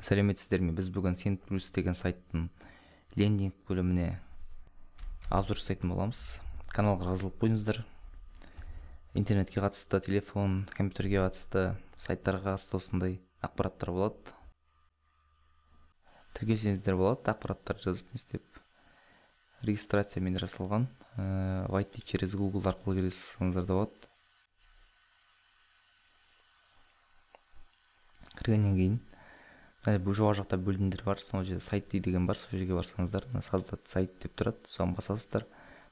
Сәлеметсіздер ме? Біз бүгін SendPulse деген сайттың лендинг бөліміне обзор жасайтын боламыз. Каналға жазылып қойыңыздар. Интернетке қатысты, телефон, компьютерге қатысты, сайттарға қатысты осындай ақпараттар болады. Тіркелсеңіздер болады, ақпараттар жазып не істеп. Регистрациямен жасалған. Войти через Google арқылы кірсеңіздер де болады. Кіргеннен кейін бұл жоғары жақта бөлімдер бар, сол жерде сайт деген бар, сол жерге барсаңыздар, создать сайт деп тұрады, соған басасыздар.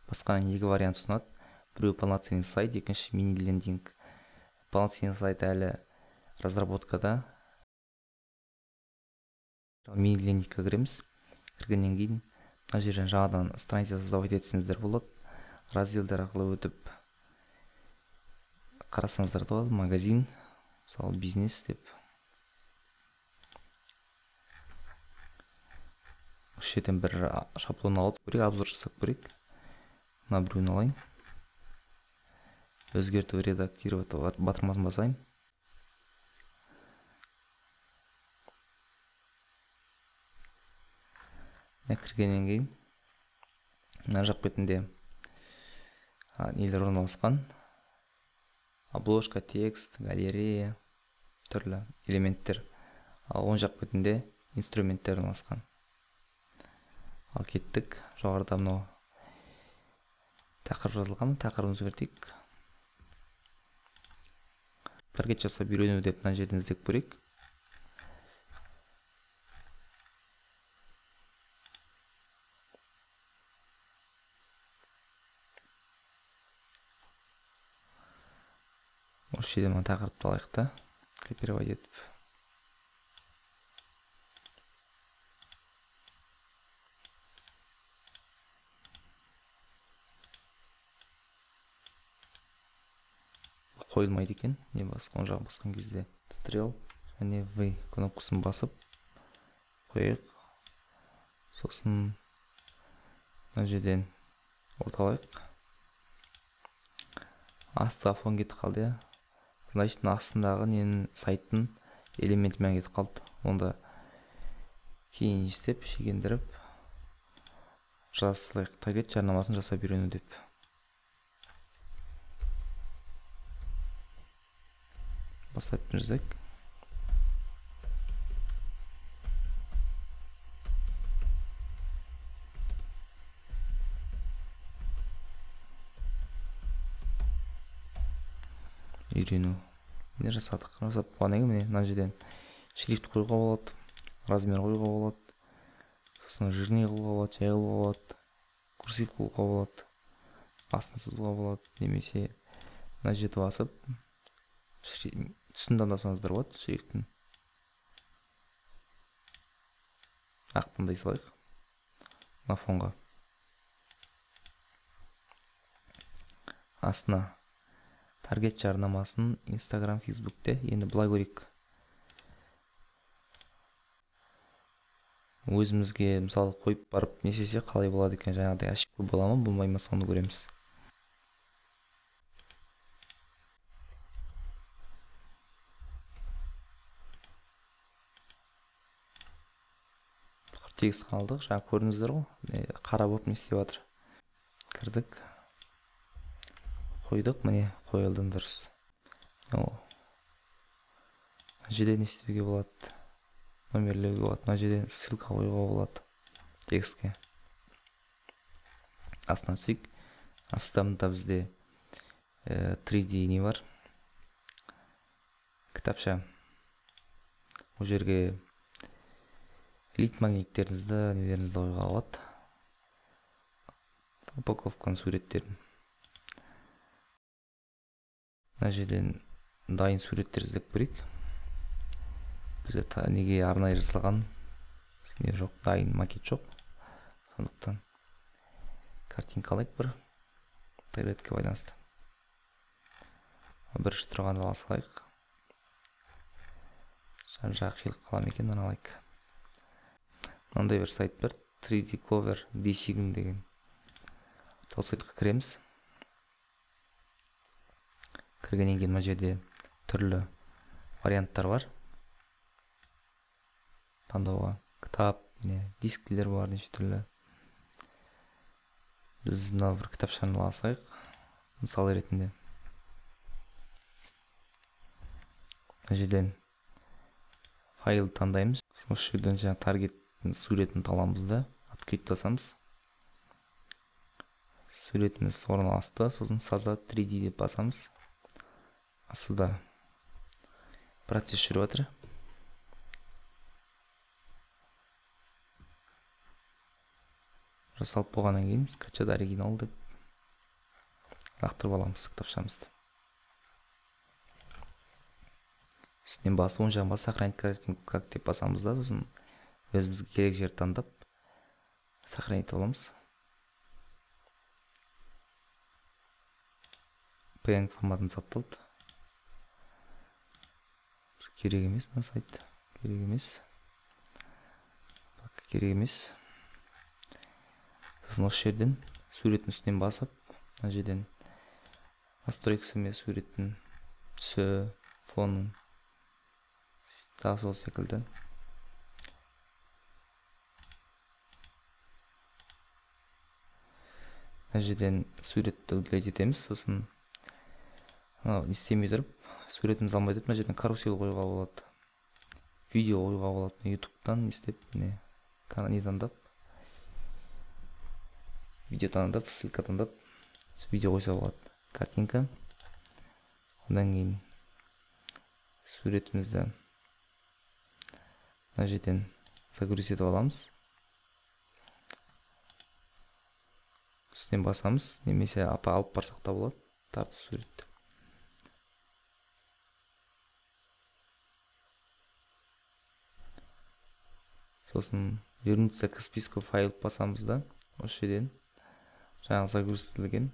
Басқадан екі вариант ұсынады. Біреу полноценный сайт, екінші мини лендинг. Полноценный сайт әлі разработкада. Мини лендингке кіреміз. Кіргеннен кейін мына жерден жаңадан страница создавать етсеңіздер болады. Разделдер арқылы өтіп қарасаңыздар да болады. Магазин, мысалы бизнес деп. Осы жерден бір шаблон алып көрейік, обзор жасап көрейік. Мына біреуін алайын. Өзгерту, редактировать батырмасын басайын. Кіргеннен кейін мына жақ бетінде нелер орналасқан? Обложка, текст, галерея, түрлі элементтер. Ал оң жақ бетінде инструменттер орналасқан. Ал кеттік. Жоғарыда мынау тақырып жазылған, тақырыбын өзгертейік. Таргет жасап үйрену деп мына жерден іздеп көрейік. Осы жерден мына тақырыпты алайық та, копировать етіп. Қойылмайды екен. Не басқан жағы басқан кезде стрел және V кнопкасын басып қояйық. Сосын мына жерден орталайық. Астыға фон кетіп қалды, иә. Значит, мына астындағы ненің сайттың элементімен кетіп қалды. Онда кейін істеп, шегендіріп жазылайық. Таргет жарнамасын жасап үйрену деп. Бастап жазайық. Үйрену. Не жасадық? Жасап болғаннан кейін міне мына жерден шрифт қоюға болады, размер қоюға болады, сосын жирный қылуға болады, жай қылуға болады, курсив қылуға болады, астын сызуға болады, немесе мына жерді басып түсін таңдасаңыздар болады шрифтін. Ақ таңдай салайық мына фонға. Астына таргет жарнамасын Instagram, Facebook'те. Енді былай көрейік. Өзімізге мысалы қойып барып не істесе қалай болады екен, жаңағыдай ошибка бола ма, болмай ма, соны көреміз. Тегіс қалдық, жаңа көрдіңіздер ғой, қара болып не істеп жатыр. Кірдік. Қойдық, міне қойылды дұрыс. Мына жерде не істеуге болады? Номерлеуге болады. Мына жерде ссылка қоюға болады текстке. Астына түсейік. Астында бізде 3D не бар? Кітапша. Ол жерге лид магниттеріңізді, нелеріңізді қоюға болады. Упаковканың суреттерін. Мына жерден дайын суреттер іздеп көрейік. Бізде неге арнайы жасалған не жоқ, дайын макет жоқ. Сондықтан картинка алайық бір таргетке байланысты. Бірінші тұрғанды ала салайық. Жан жағы қиылып қала ма екен, аны алайық. Мынандай бір сайт бар, 3D Cover Design деген. Сол сайтқа кіреміз. Кіргеннен кейін мына жерде түрлі варианттар бар. таңдауға. Кітап, міне дискілер бар неше түрлі. Біз мына бір кітапшаны алсақ, мысал ретінде. Мына жерден файл таңдаймыз. Осы жерден жаңа таргеттің суретін таламыз да, открыть басамыз. Суретіміз орналасты, сосын создать 3D деп басамыз. Астыда процесс жүріп жатыр. Жасалып болғаннан кейін скачать оригинал деп лақтырып аламыз кітапшамызды. Үстінен басып, оң жағын басып, сохранить картинку как деп басамыз да, сосын өзімізге керек жерді таңдап сохранить аламыз. PNG форматын сақталды. Керек емес мына сайт, керек емес. Пока керек емес. Сосын осы жерден суреттің үстінен басып, мына жерден настройкасы мен суреттің түсі, фонын, тағы сол секілді. Мына жерден суретті удалить етеміз, сосын мынау не істемей тұрып, суретімізді алмай тұрып, мына жерден карусель қоюға болады, видео қоюға болады. YouTube'тан не істеп, міне не таңдап, видео таңдап, ссылка таңдап, видео қойса болады. Картинка. Одан кейін суретімізді мына жерден загрузить етіп аламыз. Үстінен басамыз, немесе алып барсақ та болады, тартып суретті. Сосын вернуться к списку файл басамыз да, осы жерден жаңағы загрузить етілген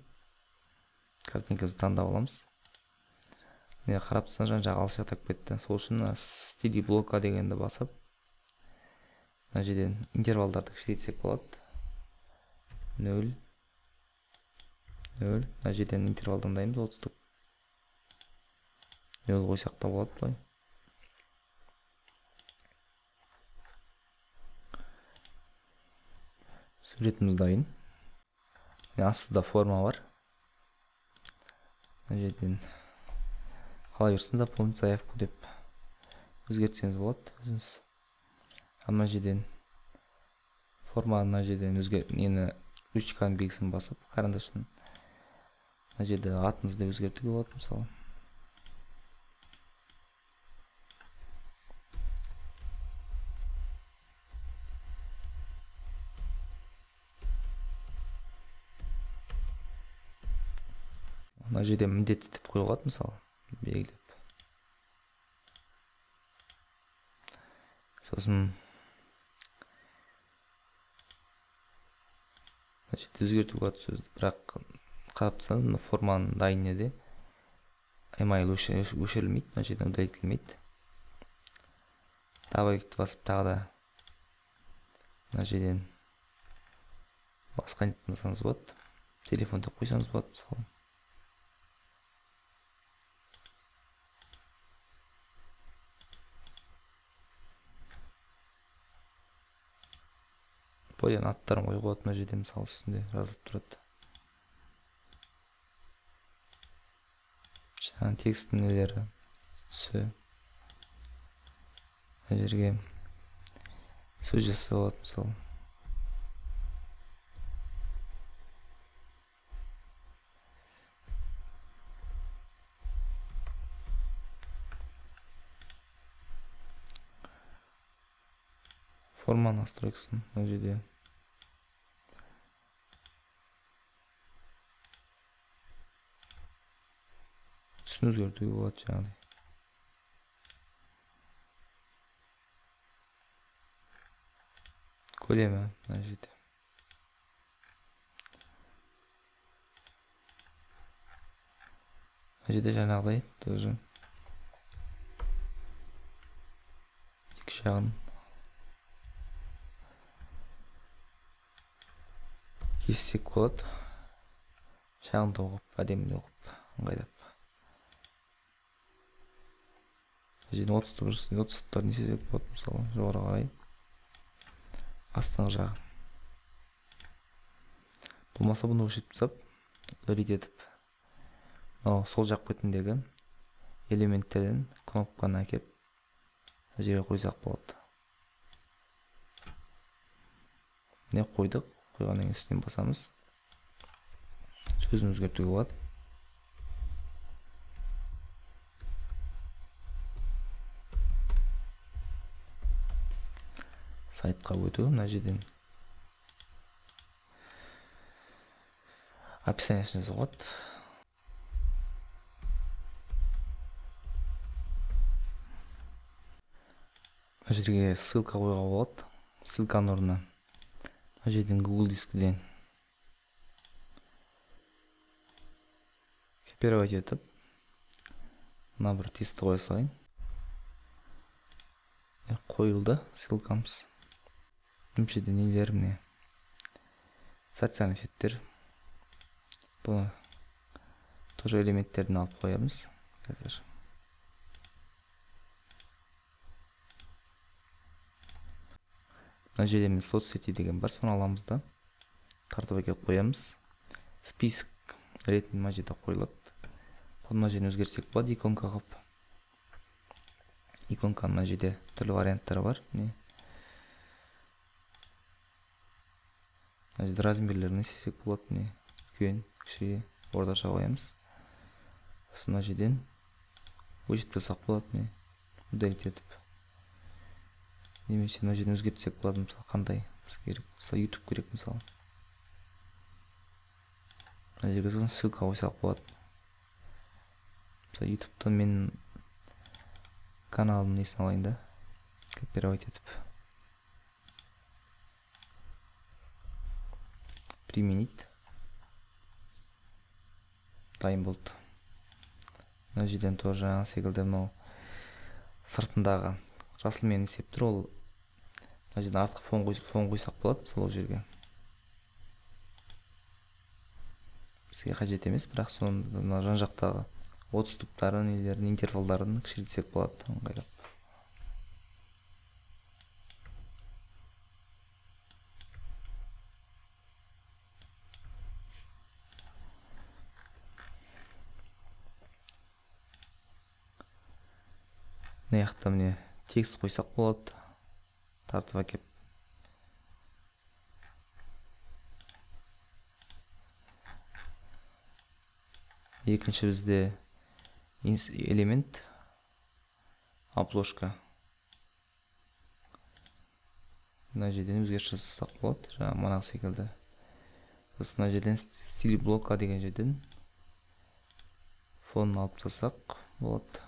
картинкамызды таңдап аламыз. Міне қарап тұрсаң, жан жағы алшақтап кетті. Сол үшін стили блока дегенді басып, мына жерден интервалдарды кішірейтсек болады. 0 0, мына жерден интервал таңдаймыз, 30-тық 0 қойсақ та болады былай. Суретіміз дайын. Астында форма бар. Мына жерден қала берсін, заполнить заявку деп өзгертсеңіз болады өзіңіз. Мына жерден форма, мына жерден нені ручканың белгісін басып, карандаштың мына жерде атыңызды өзгертуге болады мысалы. Мына жерде міндетті деп қоюға болады мысалы, белгілеп. Сосын мына жерде өзгертуге болады сөзді, бірақ қарап тұрсаңыз мына форманың дайын неде email өшірілмейді, мына жерден удалить етілмейді. Добавить басып тағы да мына жерден басқа не таңдасаңыз болады, телефон деп қойсаңыз болады мысалы. Поляның аттарын қоюға болады мына жерде мысалы, үстінде жазылып тұрады. Жаңа тексттің нелері, түсі. Мына жерге сөз жазса болады мысалы. Форма настройкасын мына жерде түсін өзгертуге болады жаңағыдай. Көлемі мына жерде. Мына жерде жаңағыдай тоже екі жағын кессек болады. Шағын тоғып, әдемі оқып, ыңғайлап. Мына жерден 30 топтар не істесек болады мысалы, жоғары қарай. Астыңғы жағы. Болмаса бұны өшіріп тастап, удалить етіп, мынау сол жақ бетіндегі элементтерден кнопканы әкеп мына жерге қойсақ болады. Міне қойдық. Қойғаннан кейін үстінен басамыз. Сөзін өзгертуге болады. Сайтқа өту мына жерден описаниясын жазуға болады. Мына жерге ссылка қоюға болады. Ссылканың орнына мына жерден Google дискіден копировать етіп мына бір тестті қоя салайын. Қойылды ссылкамыз. Мына жерде нелер, міне социальный сеттер. Бұны тоже элементтерін алып қоямыз қазір. Мына жерде міне соцсети деген бар, соны аламыз да тартып әкеліп қоямыз. Список ретінде мына жерде қойылады. Мына жерін өзгертсек болады иконка қылып. Иконканың мына жерде түрлі варианттары бар. Міне мына жерде размерлерін істесек болады. Міне үлкен, кіші, орташа қоямыз. Сосын мына жерден өшіріп тастасақ болады. Міне удалить етіп. Немесе мына жерден өзгертсек болады. Мысалы қандай бізге керек? Мысалы YouTube керек мысалы. Мына жерге сосын ссылка қойсақ болады. Мысалы YouTube'тан мен каналымның несін алайын да, копировать етіп. Применить. Дайын болды. Мына жерден тоже жаңа секілді мынау сыртындағы жасылмен есеп тұр, ол мына жерден артқы фон қойсақ болады. Мысалы ол жерге бізге қажет емес, бірақ соны мына жан жақтағы отступтарын, нелерін, интервалдарын кішірейтсек болады ыңғайлап. Мына жақта міне текст қойсақ болады, тартып әкеп. Екінші бізде элемент обложка. Мына жерден өзгеріс жасасақ болады, жаңа манағы секілді. Сосын мына жерден стиль блока деген жерден фонын алып тастасақ болады.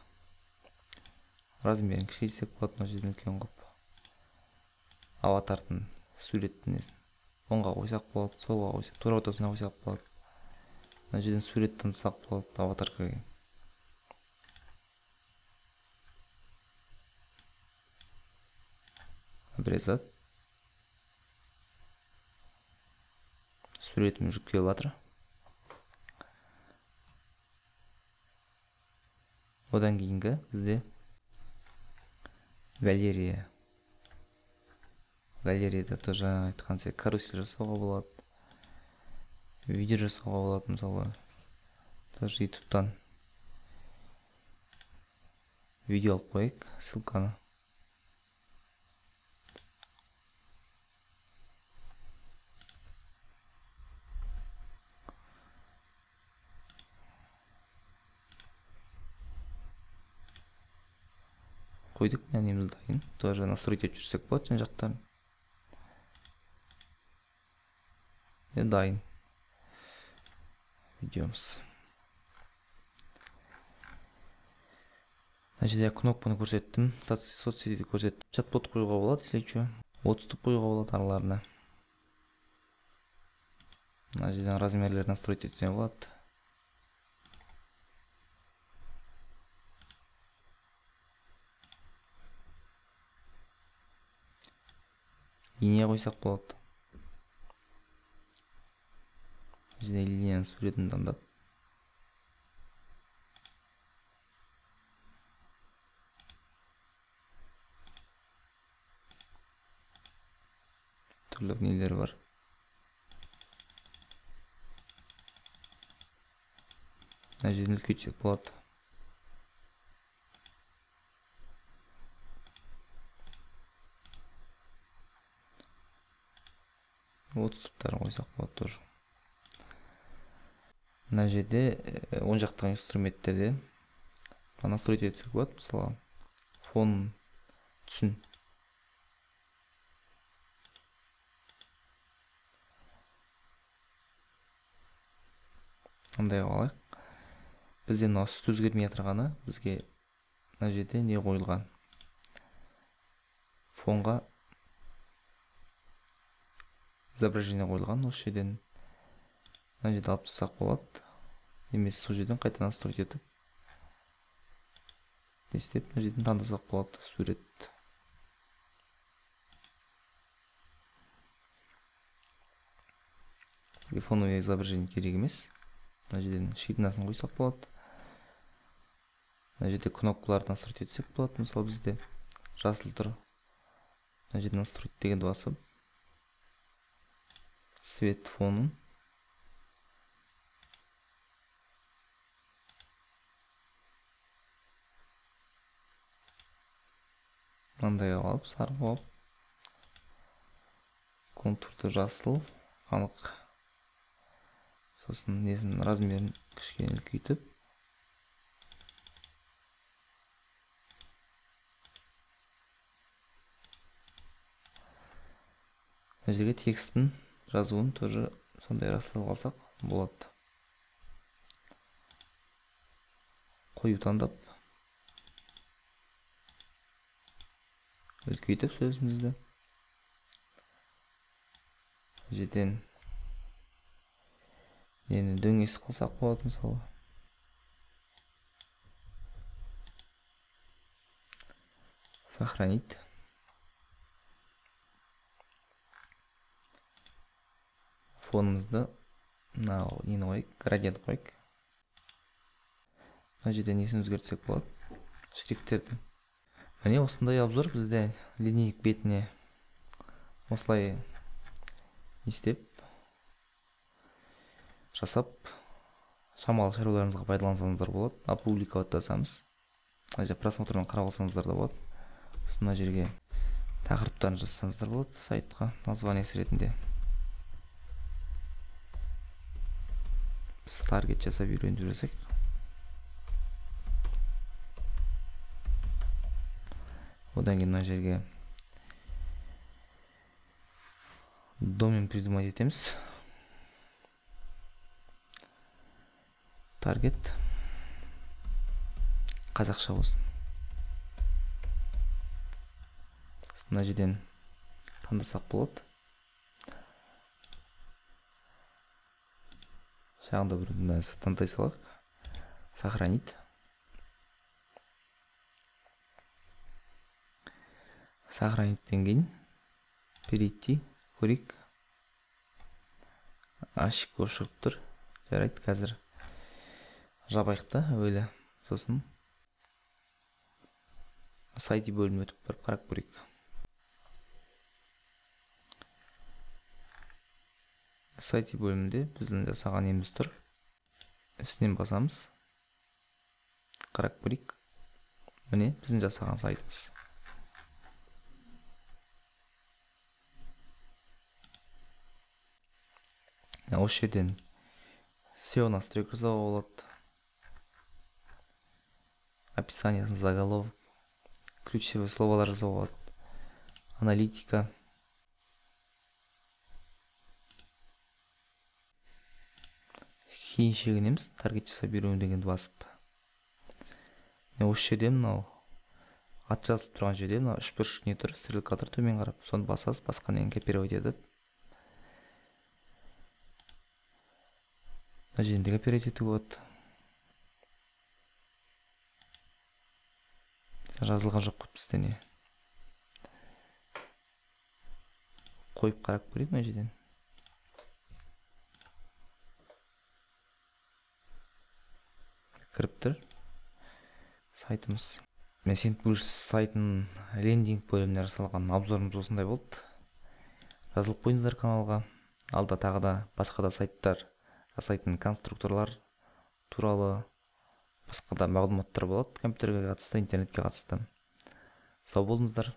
Размерін кішірейтсек болады, мына жерден үлкен қылып. Аватардың суреттің несін оңға қойсақ болады, солға қойсақ, тура ортасына қойсақ болады. Мына жерден сурет таңдасақ болады аватаркаға. Обрезать. Суретім жүктеліп жатыр. Одан кейінгі бізде галерея. Галереяда тоже айтқан сияқты карусель жасауға болады, видео жасауға болады. Мысалы тоже YouTube'тан видео алып қояйық, ссылканы. Қойдық, неміз дайын. Тоже настроить етіп жүрсек болады жан жақтан. Дайын видеомыз. Мына жерде кнопканы көрсеттім, соцсетті көрсеттім. Чат-бот қоюға болады, если что. Отступ қоюға болады араларына. Мына жерден размерлерін настроить етсе болады. Линия қойсақ болады. Жерде линияның суретін таңдап. Түрлі нелер бар. Мына жерден үлкейтсек болады. Отступтарын қойсақ болады тоже. Мына жерде оң жақтағы инструменттерде настроить етсек болады. Мысалы, фон түсін. Мындай алайық. Бізде мынау үсті өзгермей отырғаны, бізге мына жерде не қойылған? Фонға изображение қойылған. Осы жерден мына жерде алып тастасақ болады. Немесе сол жерден қайта настроить етіп не істеп мына жерден таңдасақ болады сурет. Бізге фоновое изображение керек емес. Мына жерден ширинасын қойсақ болады. Мына жерде кнопкаларды настроить етсек болады. Мысалы, бізде жасыл тұр. Мына жерде настроить дегенді басып цвет фонын мынандай алып, сары қылып, контурды жасыл, анық. Сосын несін размерін кішкене үлкейтіп, мына жерге текстің жазуын тоже сондай раслап алсақ болады. Қою таңдап үлкейтіп сөзімізді жерден нені дөңес қылсақ болады, мысалы. Сохранить. Фонымызды мынау нені қояйық, градиент қояйық. Мына жерде несін өзгертсек болады? Шрифттерді. Міне осындай обзор бізде линейк бетіне осылай істеп жасап шамалы шаруаларыңызға пайдалансаңыздар болады. Опубликовать басамыз. Мына жерде просмотрмен қарап алсаңыздар да болады. Сосын мына жерге тақырыптарын жазсаңыздар болады сайтқа названиесі ретінде. Біз таргет жасап үйреніп жүрсек. Одан кейін мына жерге домен придумать етеміз. Таргет қазақша болсын. Мына жерден таңдасақ болады. Жағында бір нәрсе таңдай салайық. Сохранить. Сохранить-тен кейін перейти көрейік. Ашық шығып тұр. Жарайды, қазір жабайық та әуелі. Сосын сайты бөліміне өтіп барып қарап көрейік. Сайты бөлімінде біздің жасаған неміз тұр. Үстінен басамыз. Қарап көрейік. Міне біздің жасаған сайтымыз. Осы жерден SEO настройка жасауға болады. Описаниясын, заголовок, ключевые словалар жасауға болады. Аналитика. Кейін шегінеміз, таргет жасап беруін дегенді басып. Осы жерде мынау ат жазылып тұрған жерде мынау үшбұрыш не тұр, стрелка тұр төмен қарап. Соны басасыз, басқаннан кейін копировать етіп. Мына жерде копировать етуге болады. Жазылған жоқ қой бізде не. Қойып қарап көрейік мына жерден. Кіріп тұр сайтымыз. Мен SendPulse сайтының лендинг бөліміне жасалған обзорымыз осындай болды. Жазылып қойыңыздар каналға. Алда тағы да басқа да сайттар жасайтын конструкторлар туралы басқа да мағлұматтар болады, компьютерге қатысты, интернетке қатысты. Сау болыңыздар.